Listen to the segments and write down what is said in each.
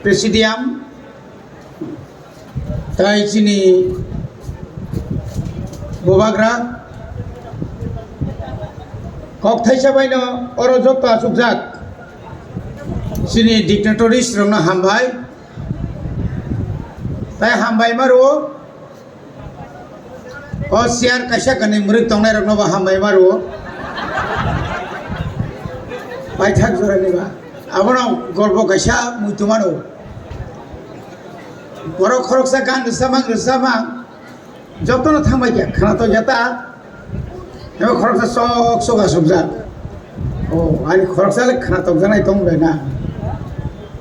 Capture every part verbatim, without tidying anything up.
Presidium, tai chini bubagra, kok thaisa baino oro jotto achukjak chini dignitaries rokno hambai, tai hambai maro. O chair kaisa kanwi mwrwk tongnai rokno bo hambai maro. Paithak jorani ba. Abono golpo kaisa muitu mano. Borok khoroksa gan rwsamang rwsamang jotono thangbai kha khwnatok ya ta. Ebo khoroksa sok sok asukjak. O ani khoroksa le khwnatok janai tong bai na.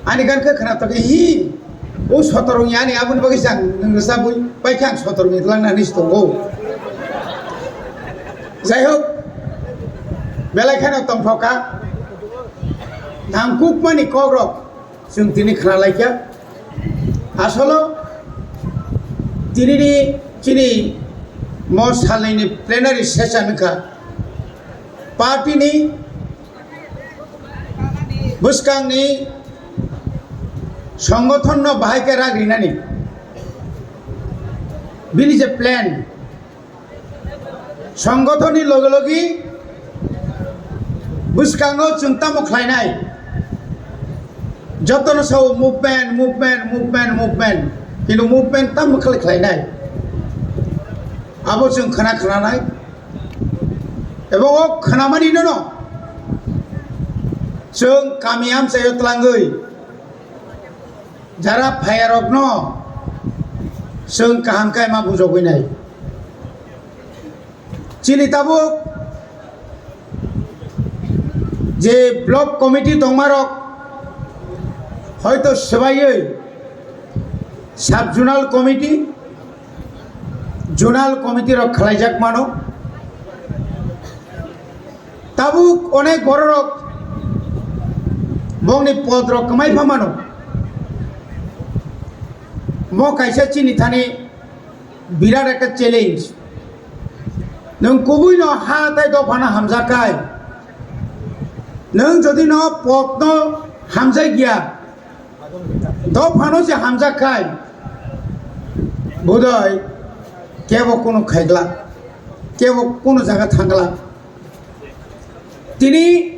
Ani gan khe khwnatok hi. O sotorong ya ni aboni bagwi chang nwng rwchabwi paikha ang sotorong ni twlang nani se tongo. Jai hok, belai kheno tongthok kha. Nangkukmani kok rok chwng tini khna lai kha. Asolo tini ni chini mo salni ni plenary session wngkha. Party ni bwskangni songothono bahai khe rak rinani bini je plan, songothonni logi logi bwskango chwng tamo khlainai, jotono sao movement, movement, movement, movement, kintu movement tamo khlai khlainai, abo chwng khna khnanai. Ebo o khwnamani nono chwng kami amchaio twlangwi jara phaiyarokno chwng kaham khe ma bujogwi nai. Chini tabuk je block committee tongmarok hoito swbaiwi sub zonal committee, zonal committee rok khlaijak mano. Tabuk onek bororok bongni pod rok kwmai pha mano. Mo kaisa chini thani birat ekta challenge. Nwng kubui no ha tai dophano hamjak khai, nwng jodi no pod no hamjak ya, dophano se hamjak khai, bodoi kebo kunu khaiglak, kebo kunu jaga thangglak. Tini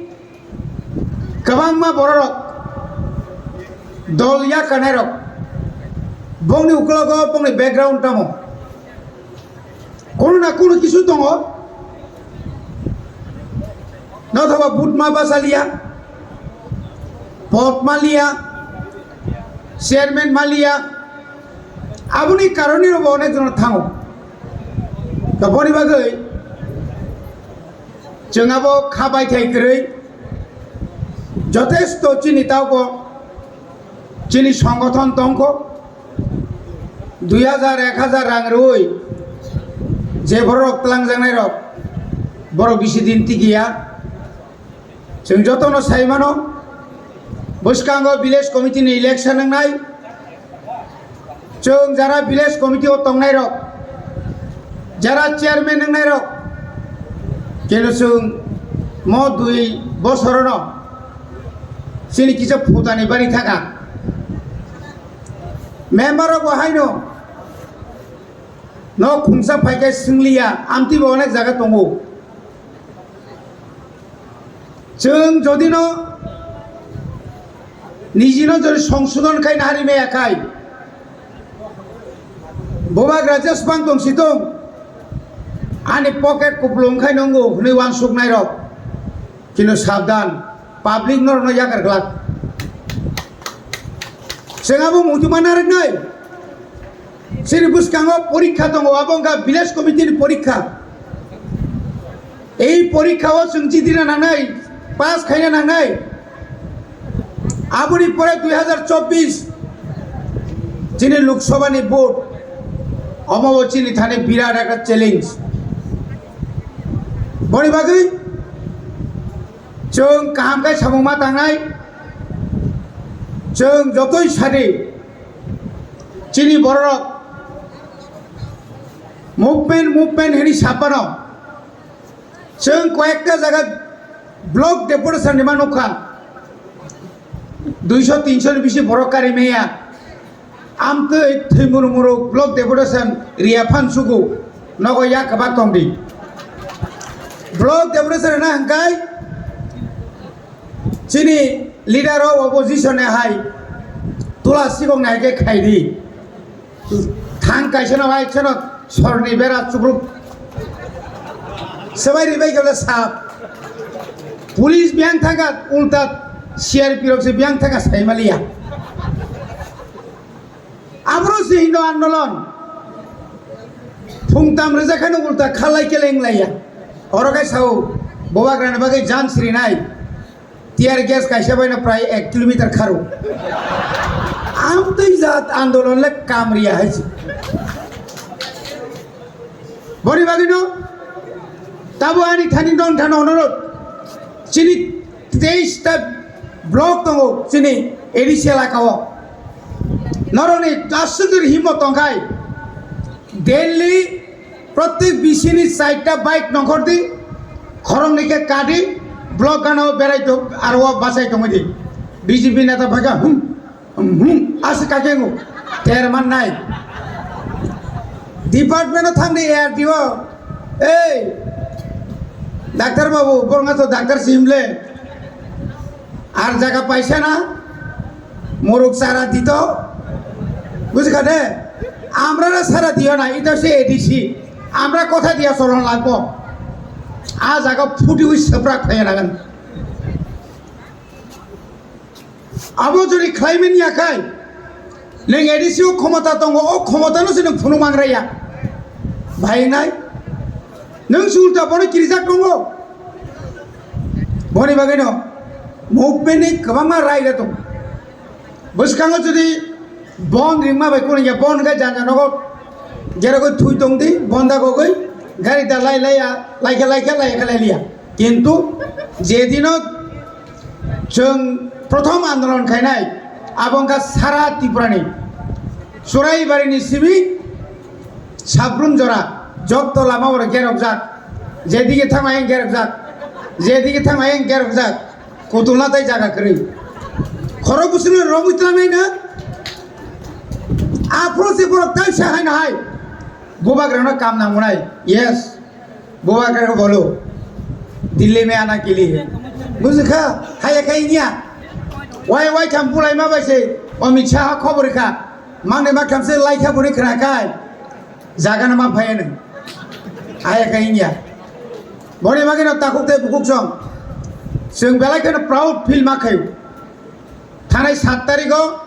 kwbangma bororok dol yakarnairok, bongni uklogo bongni background tamo? Kono na kono kisu tongo. Nothoba but ma basa liya, pod ma liya, chairman ma liya, aboni karoni robo onek jon thango. Aboni bagwi chwng abo kha baithai kwrwi jotesto chini tauko chini songothon tongkho. Dui hajar, ek hajar rang rwi je borok twlangjaknai rok, borok bisi din tigiya. Chwng jotono sai mano, bwskango village committee ni election wngnai. Chwng jara village committee o tongnai rok, jara chairman wngnai rok, keno chwng mo dui bosorono chini kisa phutani bari thaka. Member rok bo haino no khungsa phaikhe swngliya, amtwi bo onek jaga tongo. Chwng jodi no nijino jodi songsodon khai nari maya khai, bubagra jesbang tong si tong, ani pocket kupulung khai nongo hwnwi uansuknai rok, kino sabdan, public norokno yakar glak. Chwng abo muitu ma narwknai. Chini bwskango porikha tongo, abo wngkha village committee ni porikha. Ei porikha o chwng chidina nangnai, pass khaina nangnai. Aboni pore dui hajar chobbish chini Lok Sabha ni vote, omo bo chini thani birat ekta challenge. Boni bagwi chwng kaham khe samung ma tangnai, chwng jotoi sadi chini bororok movement, movement hwnwi saphano chwng koyekta jaga block deputation ni ma nukha. Duiso tinso ni bisi borok kari maya. Amtwi thwimuru muru block deputation riya phan sugu nogo yak kwbak tong di. Block deputation na hwnkhe chini leader of opposition hai tula sikok nai khe khai di. Thang kaisa no hai chano sorni bera chukruk. Sebai ribai khe sap. Police biyang thangkha ulta C R P rok se biyang thangkha saimaliya. Abro se Hindu andolon. Phungtam rwjak khano ulta khalai keleng laiya. Oro khe sao bobagrani bagwi jan sirinai. Tear gas kaisa baino prai ek kilometer kharo. Amtwi jat andolon le kamriya hai se. Boni bagwino tabo ani thani don thano onorot chini teis ta block tongo chini A D C elaka o. Noroni aswk himo tongkhai Delhi prottek bisini chaita bike nongkhor di khoroknwi khe kadi block gana o berai tong aro o bachai tongwi di B J P neta bhaka hum. Hmm, aswk kake ngo. Ter mannai. Department o thangdi A R D O. Ei, doctor babu, borok to doctor simle. Ar jaga paisa na? Moruk sara dito. Bujhkha de? Amra na sara diyo na, ito se A D C. Amra kotha diya solon lagbo. A jaga phuti ui seprak phaya lagan. Abo jodi khlaimani yakhai, nwng A D C o khomota tongo, o khomotano se nwng phunuk mangraiya. Bhai nai, nwng se ulta bono kirijak tongo. Boni bagwino movement ni kwbangma raida tongo. Bwskango jodi bon ringma bai kunu ya bon ga janja nogo gerogoi thui tongdi, bon da gogoi gari da lai lai ya, lai khe lai khe lai khe lai liya. Kintu jedino chwng prothom andolon khainai, abo wngkha sara Tripurani Churaibarini simi Sabrum jora, jotto lama oro gerokjak, jedike thang ayang gerokjak, jedike thang ayang gerokjak, kutulna tai jaga kwrwi. Khorok bwswkno romwi tlangnai na, aphuru se borok tai sa hai na hai, bubagrano kam nang mwnai, yes. Bubagra bolo, Delhi mein aana ke liye. Bujhkha, haya khai niya. Wai wai tham bulai ma bai se, Amit Shah khobor kha. Mangne ma tham se lai kha buri khna khai. Jaga na ma phai ne. Haya khai niya. Boni bagwi no takhuk tei bukhuk song. Chwng belai kheno proud feel ma khayo. Thanai sat tarikh o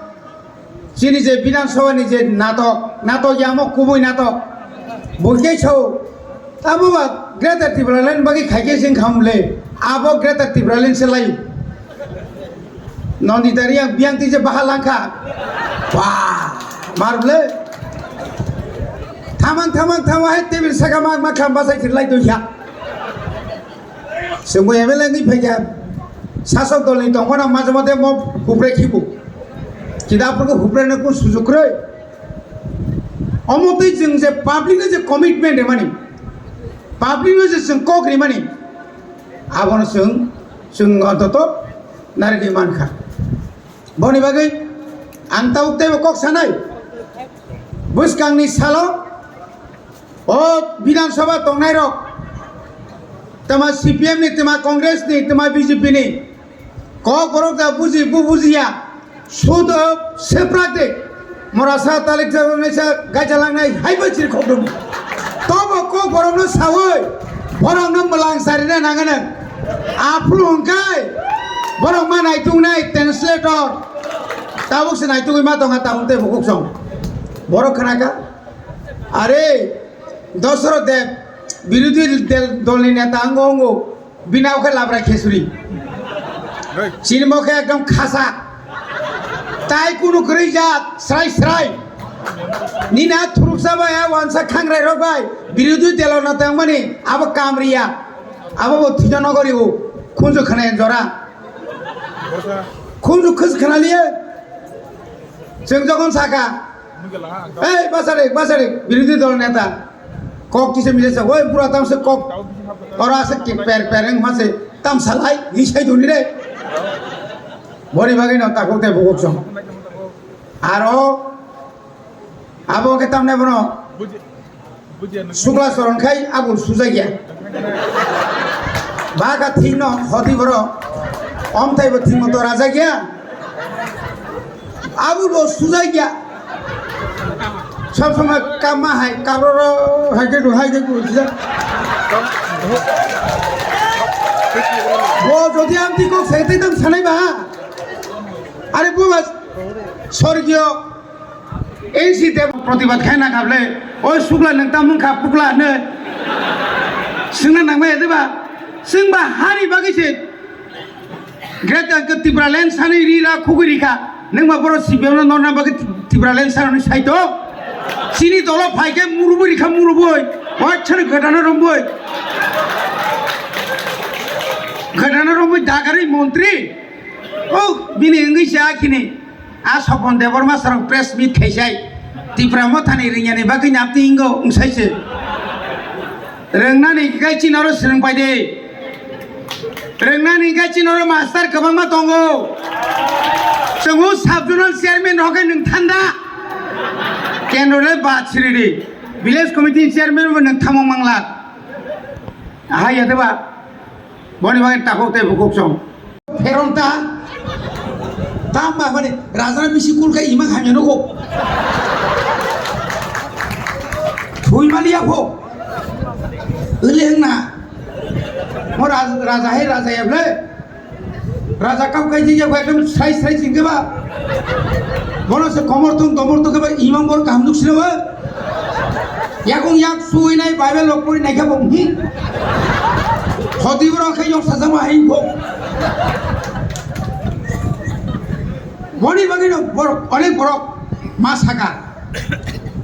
chini je Bidhan Sabha ni je natok, natok yamo kubui natok. Bo khe sao, abo ba Greater Tipraland bagwi khai khe sing kham le. Abo Greater Tipraland se lai. Nandita Reang biyang twi je baha langkha. Ba, mar le. Thamang, thamang, thamang hai table saka mak mak kham basai thir lai do ya. Chwngbo M L A wngwi phaikha, sasok dolni tongphano majra mate mo hupre khibu. Kintu aphuru hupre no kun sujuk kwrwi. Omo twi chwng je public no je commitment rimani, public no je chwng kok rimani, abono chwng, chwng ontoto narigwi mankha. Boni bagwi ang tabuk teibo kok sanai, bwskangni salo o Bidhan Sabha tongnairok, tama C P M ni, tama Congress ni, tama B J P ni, kok borok da buji, bu bujiya, sudo seprak de, mora sa talik sa, sa gaja langnai, hai bai chiri khok dum. Tobo kok borok no sawi, borok no mwlang sarina nanganang. Aphuru hwnkhe borok ma naitungnai translator. Tabuk se naitugwi ma tongkha tabuk tei bukhuk song. Borok khna kha, "Are, Dosoroth Deb, birodhi del-, dolni neta wngo wngo, bini o khe Labra Khesuri." Chini mo khe ekdom khasa. Tai kunu kwrwi jat, srai srai. Nini a thuruksa bai, a wansa khangrai rok bai, birodhi delo na tongmani, abo kamriya. Abo bo thwino nogori o, khunju khna jora. Khunju khus khna liye. Chwng jokhon saka, "Ei, basarik, basarik, birodhi dol neta." Kok kisa mile sa, "Oi, bura tam se kok, ora se ki per per eng ma se, tam salai, ni sai duni re." Boni bagwi no takhuk tei bukhuk song. Aro abo khe tamne bono Sukla soron khai abo sujakya. Baka thikno hodi borok omthaibo thikmo to rajakya. Abo bo sujakya. Sob somoi kamma hai kabroro hai khe hai khe sujak. Bo jodi amtwi kok sai tei tang sanai ba. Are bo ba sorgiyo Ei si te protibad khai na kable, oi sukla nang tamung kha pukla ne. Singna nang mai diba? Sing ba hari bagwi se. Greater ke Tipraland sani ri ra khugui ri kha. Nang ba boro C P M no norna bagwi Tipraland sani sai to. Sini dolo phai ke murubui ri kha murubui. Oi chhani gatana rombui. Gatana rombui dagari montri. Oh, bini wngwi se akhini. A Sopon Debbarma sarong press meet khaisai. Tipra Mothani ringyani bagwi napni ingo wngsaise. Rwngnani hikai chini oro swrwng paide. Rwngnani hikai chini oro master kwbangma tongo. Chwngno sub zonal chairman rokhe nwng thanda. Kendro le ba siridi. Village committee chairman bo nwng thamung mangla. Hai yadeba. Boni bagwi takhuk tei bukhuk song. Pheron ta. Tamba mani rajana bisi kul khai ima khamya nugo. Thui mali apho. Ele hengna. Mo raj-, raja hai raja ya ble. Raja kau kai jigya ko ekdom srai srai jingke ba. Bono se komor tung domor tung ke ba imang bor kaham nuk sila ba. Yakung yak sui nai Bible lok pori nai khe bo, hmm. Khoti borok khe yok sajama hai bo. Boni bagwi no borok, onek borok ma saka.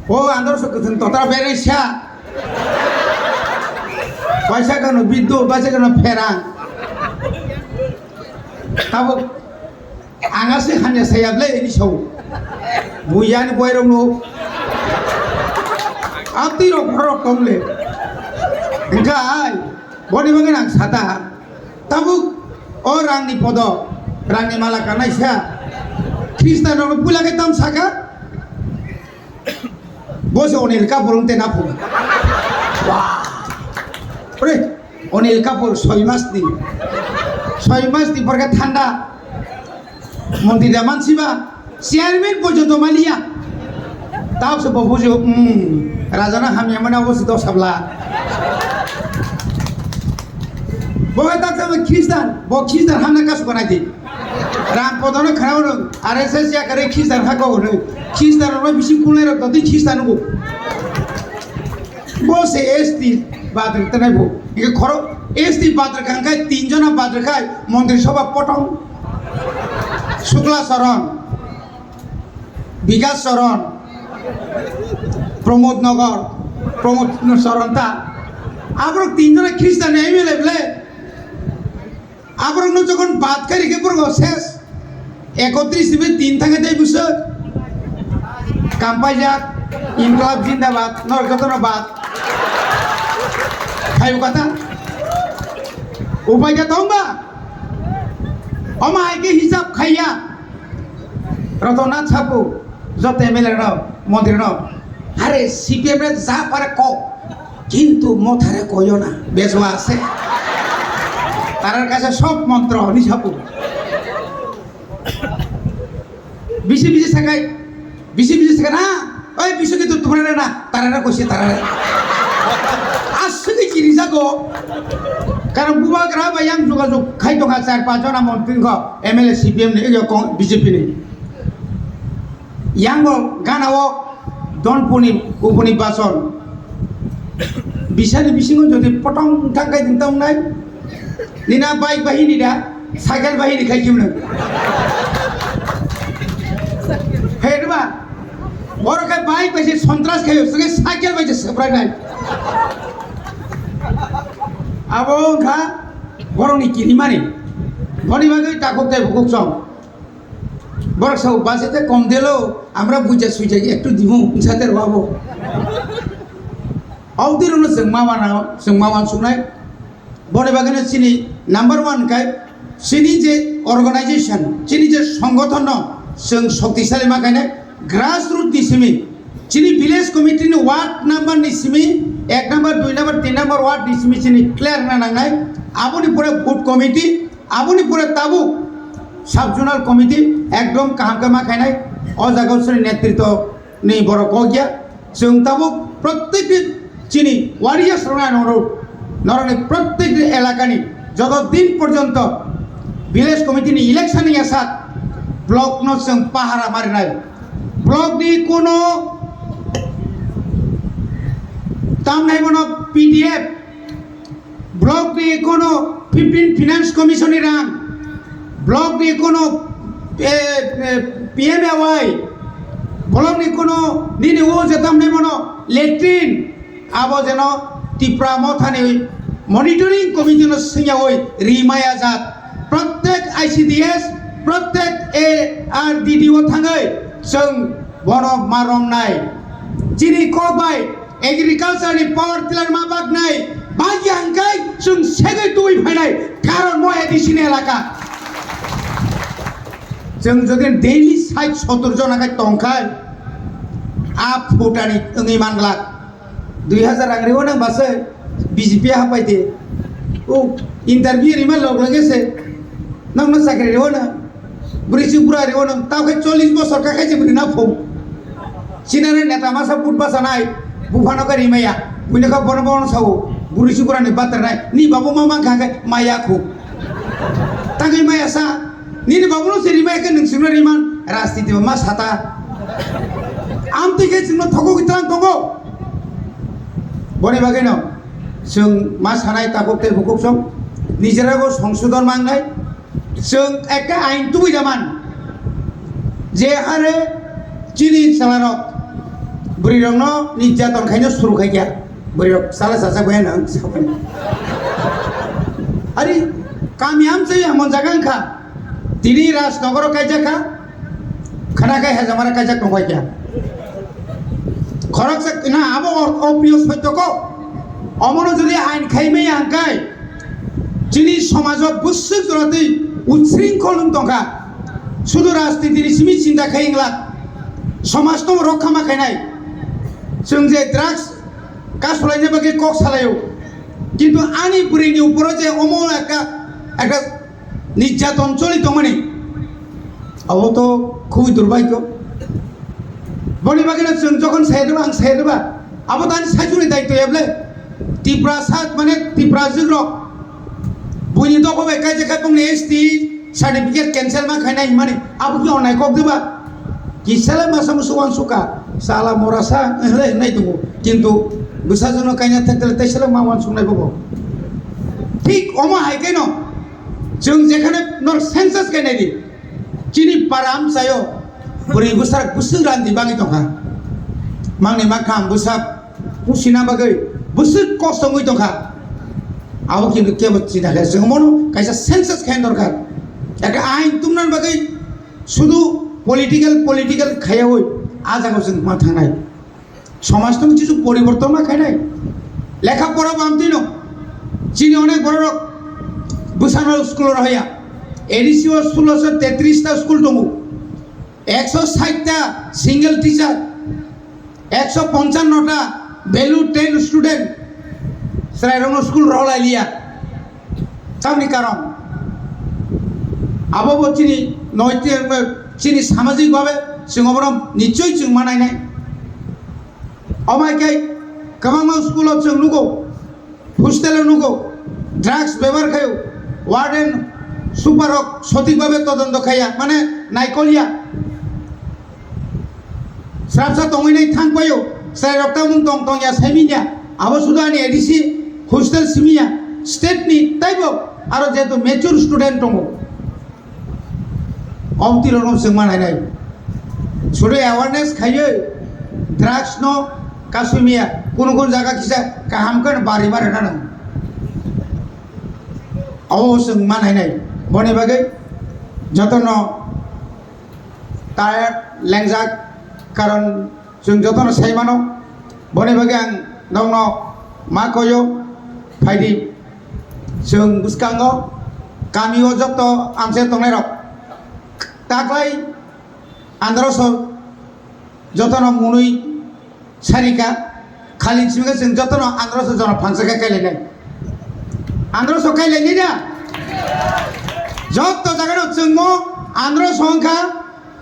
O andor so kwthwng totra berai sa. Waisa kano biddo, waisa kano pherang. Tabuk ang asli hamya saya ble ini sau. Buyani boy rong no. Abdi rok borok tong le. Engka ai. Boni bagwi ang sata. Tabuk o rangni podo. Rangni mala kanai sa. Khristan rok pula ke tam saka. Bo se Anil Kapoor wng tei na phung. Wah. Ore, Anil Kapoor soi mas ni. Soi mas ni porke thanda. Montri da mansi ba. Chairman porjonto maliya. Tao se bo bujo, hmm. Raja na hamya mana bo se dos sabla. Bo ta ta Khristan, bo Khristan hamna kasu kanai di. Rang kotorno khana hwnwi R S S ya kare Khristan ha kok hwnwi. Khristan rokno bisi kulnai rok totwi Khristan nugo. Bo se S T badrwk tanai bo. Ike khoro S T badrwk hangkai tin jona badrwk khai Montri Sobha potong. Sukla Saran, Bikas Saran, Pramod Nagar, Pramod Saran ta. Aborok tin jona Khristan M L A ble. Aborokno jokhon bad kari khe borok ses. Ekotris ni tin thangkhe tei bwswk. Kampaijak, Inklab Jindabad, norok jotono bad. Phaibo kata. Upai khe tong ba? Omo hai khe hisab khaiya. Rotona Chapu, joto M L A rok, montri rok. Are C P M re ja pare kok. Kintu mothare koyo na, bejwa ase. Tarar kaisa sob montro ni sapu. Bisi bisi sakai, bisi bisi sakai na, oi bisi kitu tumra na, tarara kosi tarara. Asli kiri jago. Karon bubagra ba yang jogajog khai tongkha char panch jona montri kho, M L A C P M ni, ego kong B J P ni. Yango gana o Donpuni, Kupuni Bason. Bisani bisingo jodi potong thangkai ding tong nai. Nina bike bahini da, cycle bahini khai kimno. Hei, duma. Boro khai bike bai se sontras khayo, sege cycle bai se sebrai nai. Abo wngkha borokni kirimani. Boni bagwi takhuk tei bukhuk song. Borok sao base te kom delo, amra buja suja ektu dimu, sate rwabo. Audiro no chwng ma wana, chwng ma wan sunai. Boni bagwi no chini number one kai Chini je organization, chini je songothon no chwng shoktisali ma khainai, grassroot ni simi, chini village committee ni ward number ni simi, ek number, dui number, tin number ward ni simi chini clear na nangnai. Aboni pore booth committee, aboni pore tabuk sub zonal committee ekdom kaham khe ma khainai. O jaga chini netritwo ni borok kok ya. Chwng tabuk prottek chini warriors rokno ang norok, norokni prottek elakani joto din porjonto village committee ni election ni asat block no chwng pahara marinai. Block ni kuno tamnai bono P D F, block ni kuno fifteen finance commission ni rang, block ni kuno, eh, eh, P M A Y, block ni kuno nini o je tamnai bono latrine, abo jeno Tipra Mothani monitoring committee no swngyawi rimaya jat. Prottek I C D S, prottek A R D D O thangwi chwng bono ma romnai. Chini kok bai agriculture ni power tiller ma baknai, bagya hwnkhe chwng segwi tubui phainai, karon mo A D C ni elaka. Chwng jodi daily sait sotor jona khai tongkhai, a phutani wngwi manglak. Dui hazar rang riwo nang base B J P hapai de. O interview rima log lage se. Nang no chakri riwo na. Bwrwi si bura riwo nang. Tao khe chollish bosor ka khe se bwrwi na phung. Sinare neta masa put basa nai. Buphano ka rimaya. Buino ka bono bono sao. Bwrwi si bura ni batra nai. Ni babu mama kha khe maya khu. Tangwi maya sa. Nini babu no se rimaya khe nung sino riman. Rastiti ma sata. Amtwi khe sino thogo kitang tongo. Boni bagwino chwng ma sanai tabuk tei bukhuk song nijerago songsodon mangnai, chwng ekta ain tubui da man je hare chini chwlarok bwrwirokno nirjaton khaino suru khaikya, bwrwirok sala sajak bai nang sabai. Ari kami amchai hamon jaga wngkha, tini Rajnogoro kaijak kha, khana kai hajamara kaijak tongkha kya. Khoroksa na abo o-, opriyo soityo ko. Omono jodi ain khaimaya hwnkhe chini somajo bwswk joratwi utsringkhol wng tongkha. Sudu rajniti ni simi chinta khai wngla. Somaj no rokha ma khainai. Chwng je drugs kasulaina bagwi kok salaio. Kintu ani bwrwini uporo je omo ekta, ekta nirjaton choli tongmani, abo to khubui durbhagyo. Boni bagwino chwng jokhon saya diba, ang saya diba, abo to ani saichungni daityo ya bwle. Tiprasa mane Tiprajwk rok buini dopha bai kaijak kha bongni S T certificate cancel ma khainai hinmani, abo ki onnai kok diba? Kisale masa musu wansukha, sala morasa hinlai hinlai tongo, kintu bwsajwkno kaina thekdele teisale ma wansuknai bobo. Thik omo hai khe no. Chwng jekhane nor census khe naidi, chini para amchaio bwrwi bwsak bwswk randi bagwi tongkha, mangni makham bwsak pusina bagwi bwswk kosto wngwi tongkha. Abo kintu kebo chida khe chwng omono kaisa census khe dorkar. Ekta ain tungna bagwi sudu political, political khaiyawi a jagao chwng ma thangnai. Somaj tong chisu poriborton ma khainai. Lekha pora bo amtwi no. Chini onek bororok bwsano school rohaya. A D C o sulosho tetris ta school tongo. Ekso sait ta single teacher. Ekso ponchanno ta value ten student. Chwrairokno school roholailiya. Tamni karon abo bo chini noitik, chini samajik babe chwng obono nichoi chwng manainai. Omo hai khe kwbangma school o chwng nugo, hostel o nugo, drugs bebohar khaio, warden, super rok sothik babe todonto khaiya, mane naikolya. Srapsa tongwi nai thang paio, chwrairok tamung tong tongya saimanya, abo sudu ani A D C hostel simiya, state ni taibo aro jehetu mature student tongo. Omtwi rokno chwng ma nainai. Sudu awareness khaiwi drugs no kasui miya, kunu kunu jaga kisa kaham khe bari ma rwna nango. Abo chwng ma nainai. Boni bagwi jotono tired, lengjak, karon chwng jotono sai mano. Boni bagwi ang nokno ma koyo, phaidi. Chwng bwskango Kami o joto amchai tongnai rok taklai androso jotono munui sarika khali chimika chwng jotono androso jono phangsa khe kailainai. Androso kailainai da? Joto jagano chwngmo androso wngkha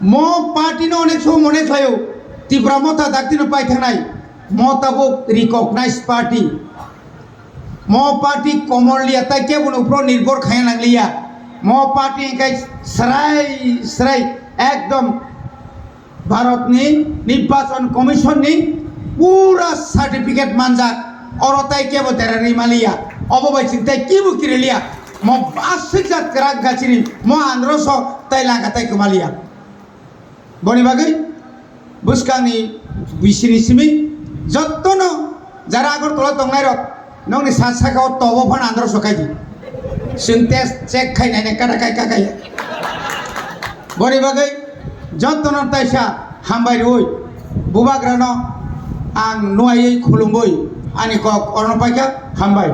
mo party no onek so mone khlaio. Tipra Motha daktino paithangnai mo tabuk recognized party. Mo party komor liya, tai kebo no upro nirbhor khaya nang liya. Mo party hingkai srai srai ekdom Bharat ni Nirbachon Commission ni pura certificate manjak. Oro tai kebo dera ri maliya. Obo bai ching tai kebo kiri liya. Mo aswk jat kwrak gachini mo androso tai langa tai kwmaliya. Boni bagwi bwskangni bisini simi jottono jara Agartala tongnairok nokni sa sakao tobo phano androso khaidi. Chwng test check khainai kata kai kakai. Boni bagwi jottono taisa hambai rwi bubagrano ang nuaiwi khulumwi ani kok orono paikha, hambai.